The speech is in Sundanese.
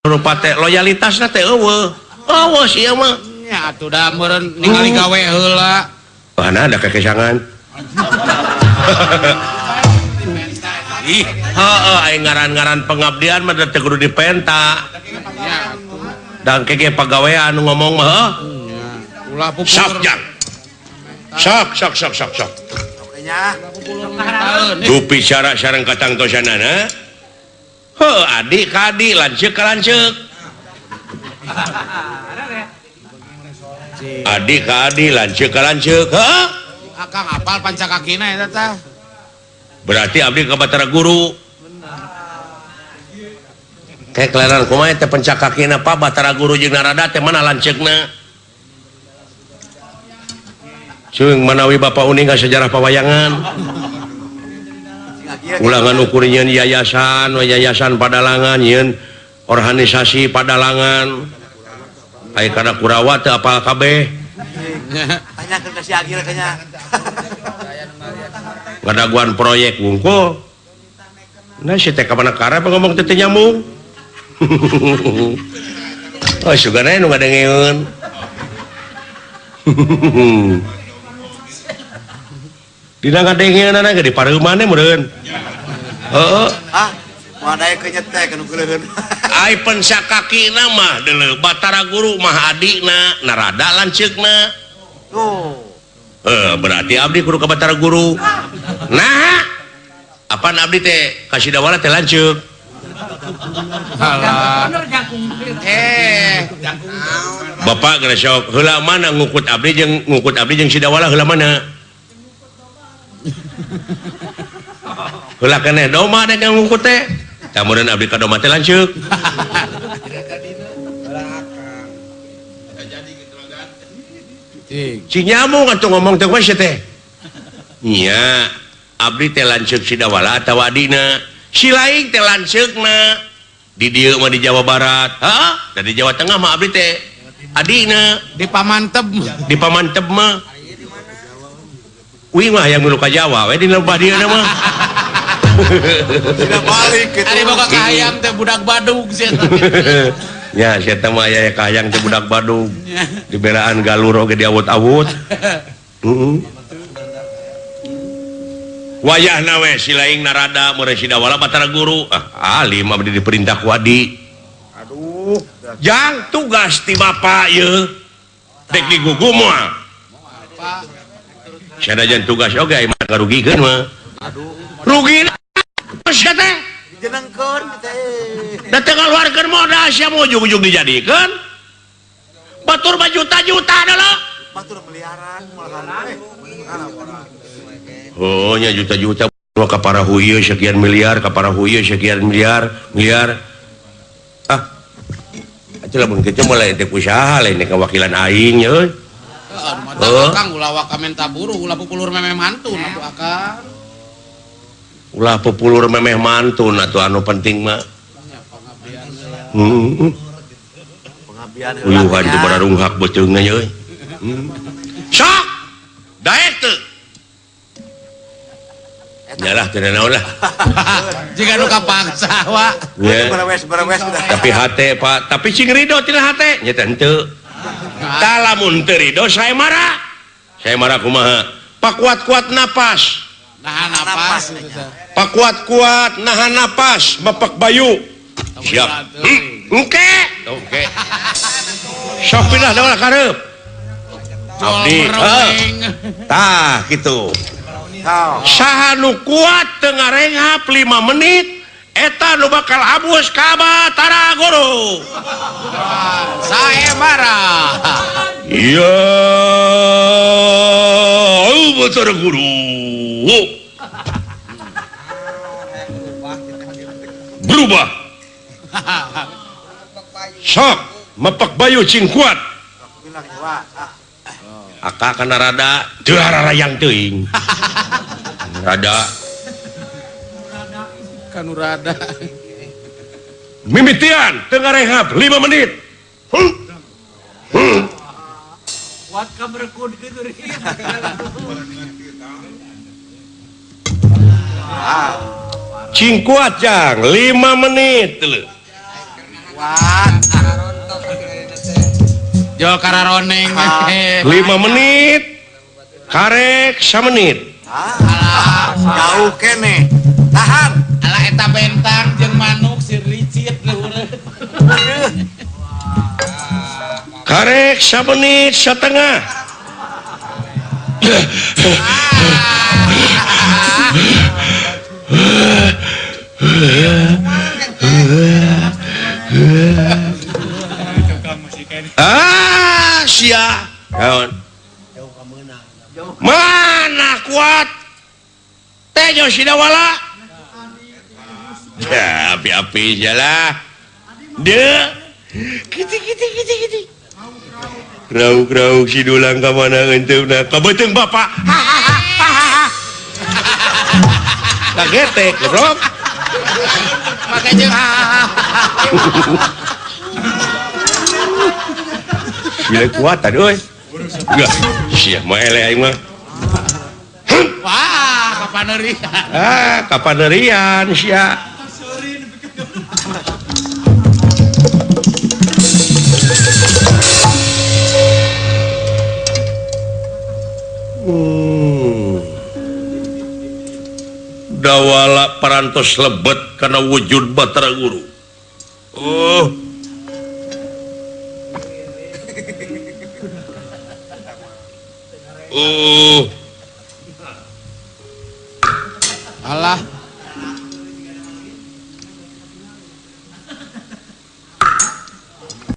Rupa teh loyalitasna teh eueuh. Eueuh sia mah. Nya atuh da meureun ningali gawe heula. Mana ada kekesangan. Ih, heeh aing ngaran-ngaran pengabdian mah teu kudu dipenta. Dan kege pagawean nu ngomong mah heuh. Ulah pupur. Sok jang. Sok sok sok sok sok. Dupi cara sareng katangtosanana. Heuh adik ka adik lanceuk ka lanceuk. Adik ka adik lanceuk ka lanceuk. Heuh. Akang apal pancakakina eta tah. Berarti abdi ka Batara Guru. Kayak kelaran kumaha teh pencakakina Pak Batara Guru jeung Narada teh mana lanceukna? Ceung manawi Bapak uning ka sejarah pawayangan. Ulangan ukur nyeun yayasan, yayasan padalangan nyeun organisasi padalangan. Aya kana Kurawa teu apal kabeh. Tanyakeun ka si Agil kayaknya. Ngadaguan proyek wungkul. Nah si teh ka mana karep ngomong teh teu nyambung. Oh sugana nu ngadengeun. Dina ngadengeunana ge di pareuman meureun. Heeh. Ah, moal daekeun nyetek anu geuleuheun. Ai pensakakina mah deuleu Batara Guru mah adina, Narada lanceukna. Tuh. Berarti abdi kudu ka Batara Guru. Nah, apaan abdi teh ka Sidawala teh lanceuk. Alah. Bapak geus sok heula mana ngukut abdi jeung Sidawala heula mana? Heula keneh doma dek ngukut teh. Tah meureun abdi ka doma teh lanceuk. Cing nyambung atuh ngomong teh we teh. Nya, abdi teh lanceuk Sidawala atawa adina. Si lain teh lanceukna. Di dieu mah di Jawa Barat, heuh, da di Jawa Tengah mah abdi teh adina di Pamanteb. Di Pamanteb mah. Uing mah hayang milu ka Jawa we di lembah dieu mah. Tidak balik kitu. Ari boga kahayang teh budak badug sia. Nya sia teh mah aya kahayang teh budak badug. Dibelaan galur oge diawut-awut. Heeh. Wayahna we si laing Narada meureun Sidawala Batara Guru. Ah, alim abdi diperintah ku adi. Aduh, jang tugas ti bapa ieu. Dek digugu moal. Sanajan tugas oge aya mah ngarugikeun mah. Aduh, rugi sia teh. Dijenengkeun teh. Da teu ngaluarkeun modal sia mah ujug-ujug dijadikeun. Batur mah juta-juta deuleu. Batur miliaran malahan. Oh nya juta-juta ka parahu ieu sekian miliar, ka parahu ieu sekian miliar, miliar. Ah. Atuh lamun kitu mah lain teh usaha, lain teh kawakilan aing euy. Heeh, mata akang ulah waka menta buruh, ulah pupulur memeh mantun atuh akang. Ulah pupulur memeh mantun atuh anu penting mah. Heeh. Pengabdian heula. Uyuhan teh bararunghak beuteungna euy. Sok. Daek teu. Yalah teu naon lah. Jika nu kapaksa wa. Beres-beres. Tapi hate Pak, tapi cing ridho tina hate nya teh henteu. Tah lamun teu ridho saya marah. Saya marah kumaha? Pakuat-kuat napas. Nahan napas. Pakuat-kuat nahan napas, mepak bayu. Siap. Engke. Oke. Sok pindah daun kareup. Abdi. Tah kitu. Saha nu kuat teu ngarenghap 5 menit eta nu bakal abus ka Batara Guru. Sae marah. Ya Batara Guru. Berubah. Sok mepak bayu cing kuat. Aka kana rada teu hararayang teuing. Rada kanu rada. Mimitian teu ngarehab 5 menit. Kuat ka berkud kitu. Cing kuat jang 5 menit. Kuat. Jol kararoneng. 5 menit. Karek samenit. Alah, jauh kene. Tahan. Alah eta bentang jeung manuk sir licit luhur. Karek samenit setengah. Ah, sia. Naon? Mana kuat? Tejo Sidawala. Ya, api-api jalah. De. Kiti kiti kiti kiti. Rauk-rauk si dulang ka mana enteuna? Ka beuteung bapak. Kagetek, goblok. Make jeung Gila kuat tadi euy. Enggak, sia mah eleh aing mah. Wah, kapanerian. Ah, kapanerian sia. Dawala parantos lebet kana wujud Batara Guru. Oh. Oh. Alah.